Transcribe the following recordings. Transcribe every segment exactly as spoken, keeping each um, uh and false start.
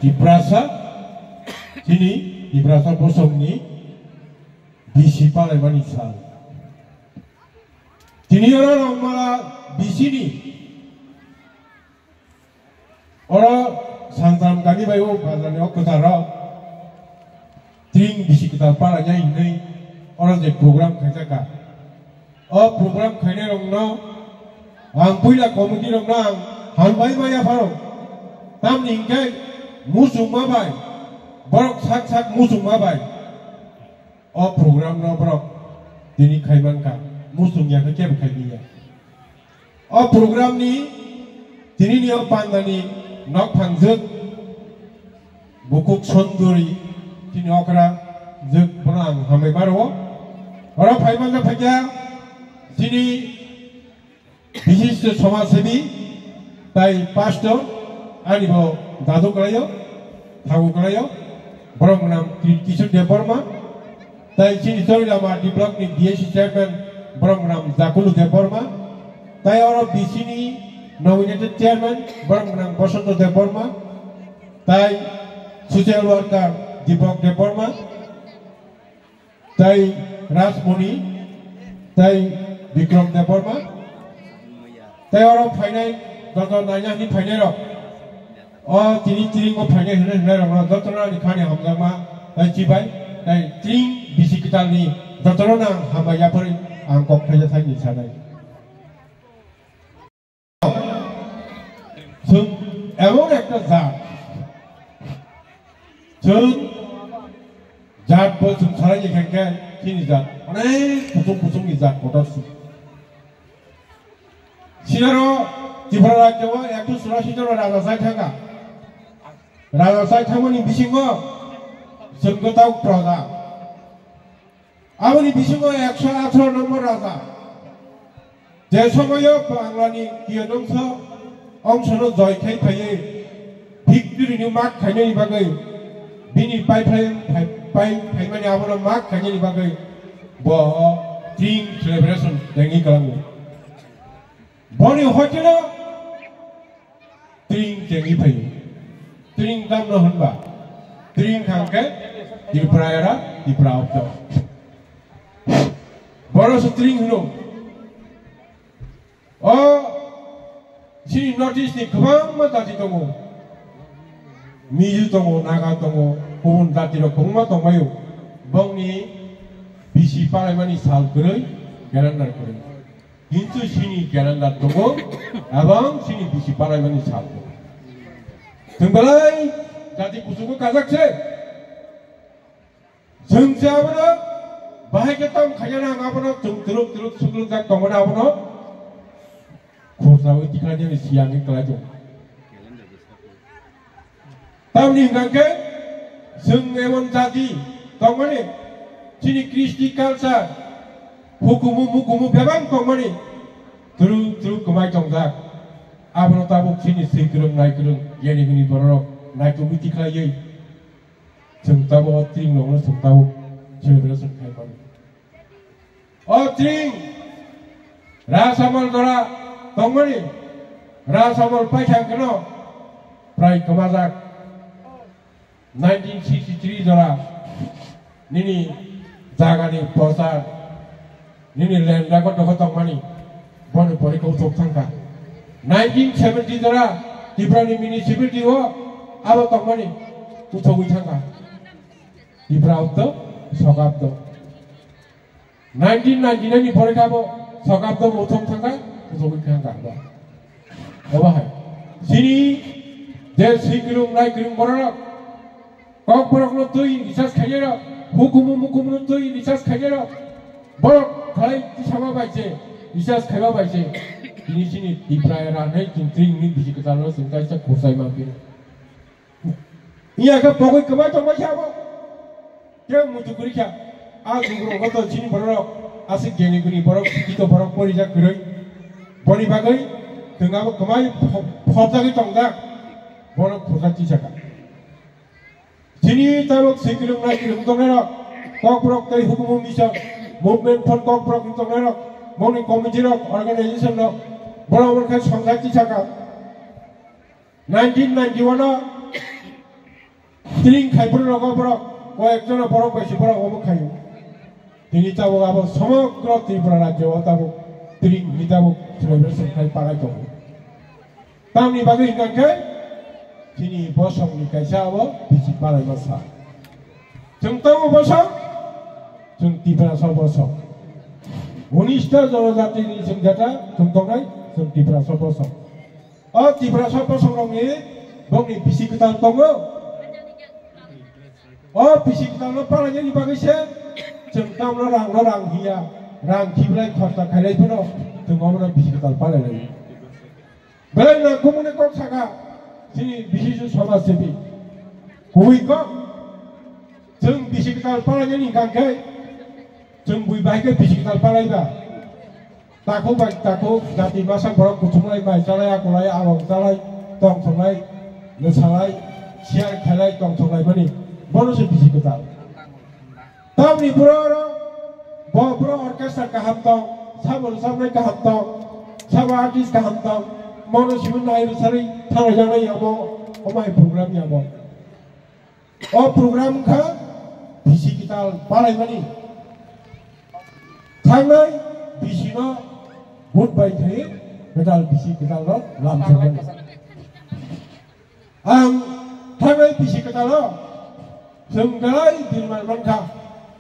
Tiprasa, chini Tiprasa bosongni bisi palaimani sal. Tini oro rongmala bisini oro Sangtam kami bai o bazarni o kwcharo tring bisi kwtal palainai hinwi oro je program khaijakha. O program khainai rokno ang puila committee rokno ang hambai maya pharo. Tamni hinkhe muchungma bai, borok sak sak muchungma bai o program no borok tini khaimankha, muchung ya khe kebo khaimanya. O program ni tini ni o pandani nok thangjak bukuk sonduri tini okra jwk bono ang hambai maro. Oro phaiman na phaiya tini bishisto somajsebi tai pastor ani bo dadu kalayo, thagu kalayo, borok nam Kishore Debbarma, tai chini Chorilama D block ni D A C chairman borok nam Jakulu Debbarma, tai oro bisini nominated chairman borok nam Bosonto Debbarma, tai social worker Deepak Debbarma, tai Rajmoni, tai Bikram Debbarma, tai oro phainai joto naina hini phainai rok. O tini tring o phainai hwnwi hwnwi rokno jotono ani khani hamjakma tai chibai tai tring bisi kwtalni jotono ang hambai yapharwi ang kok khaija thangni sanai. Chwng emon ekta jat, chwng jat bo chwng salai ni khe chini jat onek kuchung kuchung ni jat kotor si. Sinaro Tripura rajyo o ekso churasi jon raja chai thangkha. Raja chai thangmani bisingo chwng gotao proja. Aboni bisingo ekso atharo nombor raja. Je somoyo Banglani kiyodongso ongsono joi khai phaiwi victory ni mak khainani bagwi bini pai phai, pai, pai phaimani abono mak khainani bagwi bo tring celebration tengwi kalango. Boni hoiteno tring tengwi phaio. Tring tamno hwnba? Tring kha hwnkhe Tripura era, Tripura opto. Boro se tring hwno. O chini North East ni kwbangma jati tongo. Mizo tongo, Naga tongo, kubun jati rok kwbangma tongbaio. Bongni bisi palaimani sal kwrwi, calendar kwrwi. Kintu chini calendar tongo, abang chini bisi palaimani sal tongo. Chwng belai jati kuchugo kajak se. Chwng se abono bahai khe tong khaina nang abono chwng twrwk twrwk suklwk jak tongmani abono khorsawi tikhlai jani siyangwi kwlai tongo. Tamni hwnkha khe chwng emon jati tongmani, chini kristi culture, hukumu mukumu bebak tongmani, twrwk twrwk kwmai tongjak. Abono tabuk chini swi kwrwng nai kwrwng, yani hwnwi bororok naitugwi tikhlaiwi chwng tabuk o tring rokno chwng tabuk celebration khai mano. O tring Rasamol jora tongmani, Rasamol paikha hwnkhe no prai kwmajak. Nineteen sixty-three jora nini jagani poster, nini land record doko tongmani, boni porikha uthok thangkha. Nineteen seventy jora Tripurani municipality o abo tongmani uthogwi thangkha. Tripura opto, sokapto. Nineteen ninety-nine ni pore khe abo sokapto bo uthok thangkha, uthogwi thangkha abo. Obo hai. Chini je swi kwrwng nai kwrwng bororok, kok borokno twi research khainai rok, hukumu mukumu no twi research khainai rok, borok khalai tisama bai se, research khaiba bai se, tini chini Tipra era hwnwi chwng twi wngwi bisi kwtal no chwng kaisa khorchai manpino. Iya khe pogwi kwbai tongbai khe abo. Khe muitu kwrwi kha. A jugrogo to chini borok aswk geni guni borok, sikito borok, porijak kwrwi. Boni bagwi chwng abo kwmai pho-, phobjagwi tongjak. Bono khurjak tisaka. Chini tabuk swi kwrwng nai kwrwng tongnairok, Kokborok tei hukumu mission, movement for Kokborok wng tongnairok, boni committee rok, organization rok, borok wngkha songjak tisaka. Nineteen ninety-one o Tring khai borok rogo borok, koyek jono borok bai se borok obo khaio. Tini tabuk abo somogro Tripura rajyo o tabuk tring hinwi tabuk celebration khai palai tongo. Tamni bagwi hwnkha khe chini bosongni kaisa abo bisi palaima sa. Chwng tongo bosong, chwng Tiprasa bosong. Unista jonojatini chwng jeta chwng tongnai, chwng Tiprasa bosong. O Tiprasa bosongrokni bongni bisi kwtal tongo. O bisi kwtalno palainani bagwi se chwng tamno rangno rang hiya, rang khiblai khorcha khailai phano chwng omono bisi kwtal palailai. Belai nangkukmani kok saka chini bisiswk somaj sebi. Kubui kok, chwng bisi kwtal palainani hwnkha khe chwng bui bai khe bisi kwtal palaiba. Takhuk bai takhuk jati masa borok kuchumlai, mai chalai, akolai, awang chalai, tongthoknai, mwsalai, siyar khailai, tongthoknai mani, bono se bisi kwtal. Tamni bro oro, bo bro orchestra kaham tong, sabo rwchapnai kaham tong, sabo artist kaham tong, mono simi nai rwchari thangjaknai yamo, omo hai program yamo. O program wngkha bisi kwtal palaimani. Thangnai bisino vote bai thai kwtal bisi kwtalno lamsokmani. Ang thangnai bisi kwtalo chwng belai birman mankha,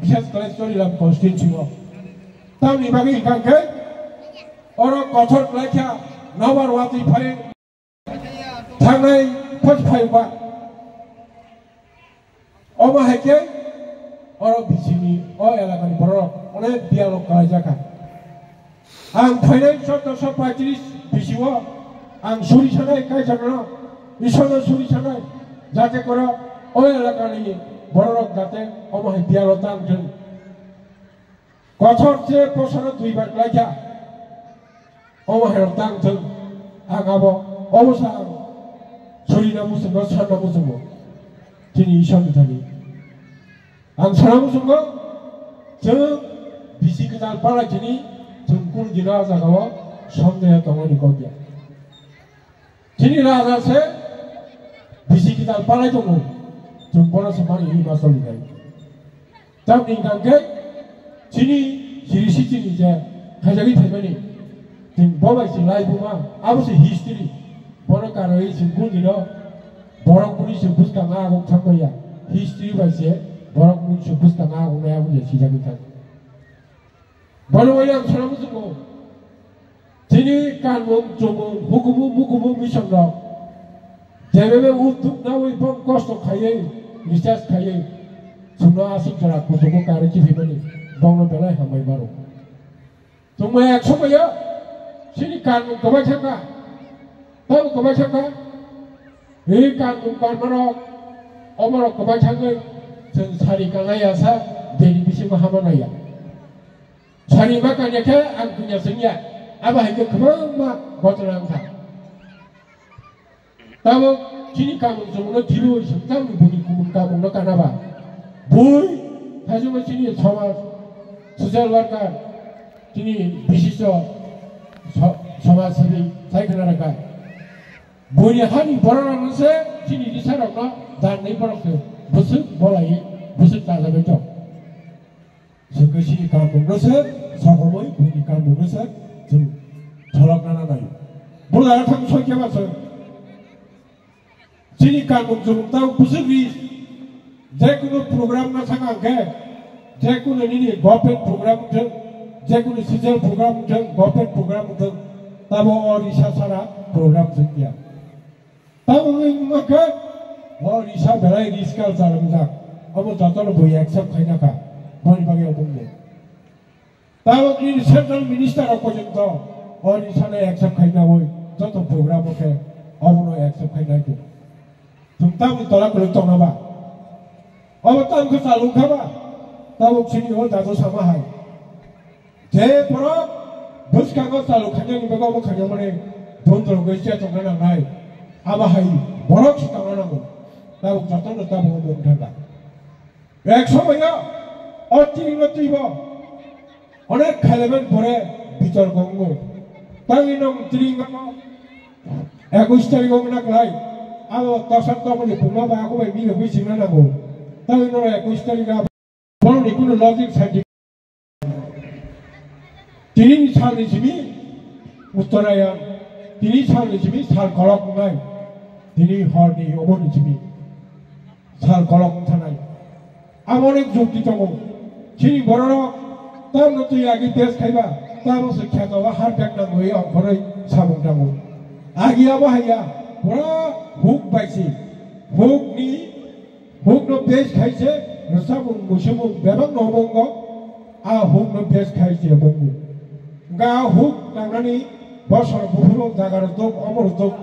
bishes khlai Chorilam constituency o. Tamni bagwi hwnkha khe oro kothor khlaikha nobar watwi phai thangnai phas phai ba. Omo hai khe oro bisini o elakani borok onek biyalo kalaijak kha. Ang phainai chauddosho paitris bisio ang suri sanai kaijakno, Ishorno suri sanai, jate koro o elakani bororok jate omo hai biyalo tang thung. Kothor se bosoro duibar klaikha. Omo hai rok tang thung. Ang abo, omo sa ang suri na muchungo, sanna muchungo. Chini Ishorni thani. Ang sana muchungo, chwng bisi kwtal palai chini, chwng kunu dino o jagao somjaya tongmani kok ya. Chini raja se bisi kwtal palai tongo, chwng bono se mani hwnwi ma choli nai. Tamni hwnkha khe chini siri si chini je khaijagwi phaimani, chwng bo bai se laibuma, abo se history. Bono karwi chwng kunu dino borok buni se bwskang a aguk thangmaya. History bai se borok buni se bwskang a aguk nai abo je sijagwi thang. Bono bai ang sana muchungo. Chini kanmung, chumung, hukumu, mukumu mission rok. Jebebe utuk nawi bong kosto khaiwi, research khaiwi. Chwngno aswk jora kuchugo karwi chiphimani. Bongno belai hambai maro. Chwngma ek somoyo, chini kanmung kwbai thangkha. Tamo kwbai thangkha. Ei kanmung kanmarok, omorok kwbai thangwi. Chwng sari kanlai asa, bini bisingo hama naiya. Sari ma kanya khe ang kunya sengya. Abo hai khe kwbangma gotona wngkha. Tabuk chini kamung chumungno kibu sengkang buni kumun kamungno kanaba. Bui, thaichukma chini somaj, social worker, chini bisisto so-, somaj sebi sai khna rakha. Buini hani borok rokno se chini risarokno dan nai borok se bwswk bolai bwswk chajagwi tong. Chwng khe chini kanmungno se sokomoi buini kanmungno se chwng tholokna nanai. Bo jaga thang soi khe ma chwng. Chini kanmung chumung tamo bwswk ri. Jekunu program no thang ang khe, jekunu nini government program wngthwng, jekunu social program wngthwng, government program wngthwng, tamo o risa sara program chwng ya. Tamo wngwi wngma khe, o risa belai ris culture wngjak. Omo jotono bui accept khaina kha. Boni bagwi omo wngwi. Tabuk nini central minister rok porjonto o risano accept khaina oi joto program o khe obono accept khaina oi. Chwng tabuk tola kwrwi tongna ba? Obo tamo khe chalung kha ba? Tabuk chini o dago sama hai. Je borok bwskango chalung khainani bagwi omo khainamani bondorogwi chetongna nangnai. Abo hai borok se tongna nango. Tabuk jotono tabuk omo wng thangkha. Ek somoyo o tringno twibo onek khailaimani pore bitorko wngo. Tangwi nwng tringo ekus tariko wngna klai. Abo kosa tongmani pungma ba ako bai mile bui singna nango. Tawi no ekwis tarikh a boroni kuno logic scientific. Tini salni simi Uttarayan, tini salni simi sal kolok nai, tini horni oboni simi sal kolok thanai. Abo onek jukti tongo. Chini bororok tamno twi agi test khaiba, tamo se kheto ba har bag nangwi ongkhorwi samung tango. Agi abo haiya, pura huk bai se, huk ni, huk no base khai se, rwchapmung, muisumung, bebak no omongo, a huk no base khai se omongo. Hwnkhe a huk nangnani bosor buphuru jaga rwdok, omo rwdok,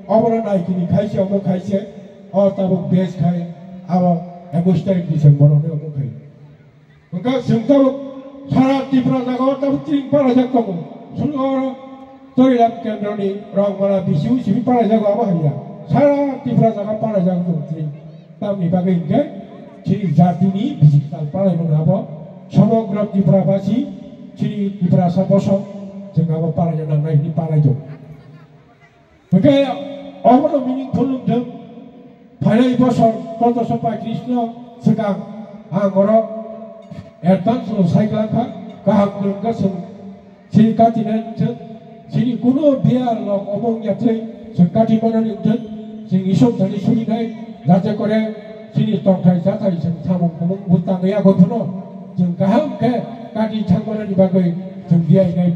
obono naikini khai se, omo khai se, o tabuk base khai, abo ekwis tarikh December hwnwi omo khai. Hwnkhe chwng tabuk sara Tripura jagao tabuk tring palaijak tongo. Chwng oro Toilam kendroni rongmala bisi simi palaijago abo haiya. Sara Tripura jaga palaijak tongo tring. Tamni bagwi hwnkhe chini jatini bisi kwtal palaimano abo somogra Tripura basi chini Tiprasa bosong chwng abo palaina nangnai hwnwi palaijago. Hwnkhe obono meaningful wngthung. Phainai bosor chwdorso paitris no swkang ang oro advance no sai glak kha, kaham kwrwng khe chwng chini katinai wngthung, chini kuno biyar lok omo wngya twi chwng kati manani wngthung, chwng Isor thani surinai, jate kore chini tongthai chathai chwng samung kumung bo tangwi agoi phano chwng kaham khe kati thangmanani bagwi chwng biyai nai.